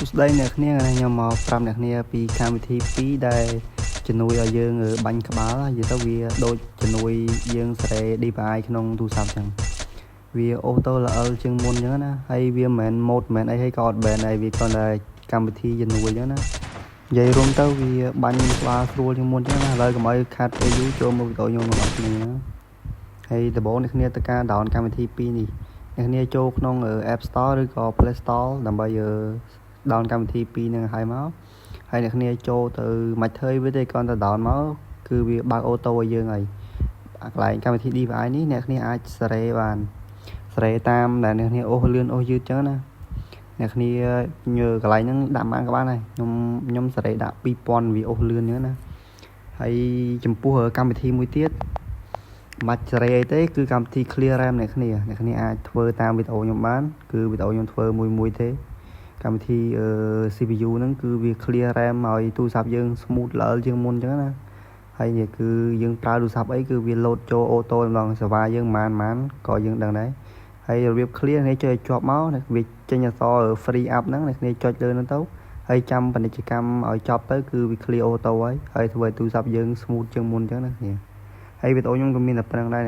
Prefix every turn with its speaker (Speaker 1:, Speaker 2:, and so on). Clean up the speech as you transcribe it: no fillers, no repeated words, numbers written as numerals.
Speaker 1: សួស្តីអ្នកគ្នាថ្ងៃនេះខ្ញុំមកប្រាប់អ្នកគ្នាពីកម្មវិធី2ដែលជំនួយឲ្យយើងបាញ់ក្បាលនិយាយទៅវាដូចជំនួយយើងសេរី DPI ក្នុងទូរស័ព្ទចឹងវា auto ល្អិលជាងមុនចឹងណាហើយវាមិនមែន mod មិនមែនអីហើយក៏អត់ ban ដែរវាគ្រាន់តែកម្មវិធីជំនួយចឹងណានិយាយរួមទៅវាបាញ់ក្បាលស្រួលជាងមុនចឹងណាឥឡូវកុំឲ្យខាត់ពេលយូរចូលមកវីដេអូខ្ញុំទាំងអស់គ្នាហើយដំបូងអ្នកគ្នាទៅការ down កម្មវិធី2នេះអ្នកគ្នាចូលក្នុង App Store ឬក៏ Play Store ដើម្បី down កម្មវិធី2ហ្នឹងឲ្យមកហើយអ្នកគ្នាចូលទៅមិនធ្វើវាទេគ្រាន់តែ down មកគឺវាបើក auto ឲ្យយើងហើយកន្លែងកម្មវិធី DPI នេះអ្នកគ្នាអាចសេរីបានសេរីតាមដែលអ្នកគ្នាអូសលឿនអូសយឺតចឹងណាអ្នកគ្នាញើកន្លែងហ្នឹងដាក់បានក៏បានដែរខ្ញុំខ្ញុំសេរីដាក់2000វាអូសលឿនចឹងណាហើយចំពោះកម្មវិធីមួយទៀតមិនបាច់សេរីអីទេគឺកម្មវិធី clear RAM អ្នកគ្នាអ្នកគ្នាអាចធ្វើតាមវីដេអូខ្ញុំបានគឺវីដេអូខ្ញុំធ្វើមួយមួយទេកម្មវិធី CPU ហ្នឹងគឺវា clear RAM ឲ្យទូរស័ព្ទយើង smooth ល្អជាងមុនអញ្ចឹងណាហើយនេះគឺយើងប្រើទូរស័ព្ទអីគឺវា load ចូល auto ម្ដងសេវាយើងប៉ុន្មានប៉ុន្មានក៏យើងដឹងដែរហើយរបៀប clear នេះចុចឲ្យជាប់មកវាចេញអក្សរ free up ហ្នឹងអ្នកគ្នាចុចលើហ្នឹងទៅហើយចាំពាណិជ្ជកម្មឲ្យចប់ទៅគឺវា clear auto ហើយហើយធ្វើឲ្យទូរស័ព្ទយើង smooth ជាងមុនអញ្ចឹងណាគ្នាហើយវីដេអូខ្ញុំក៏មានតែប៉ុណ្្នឹងដែរ។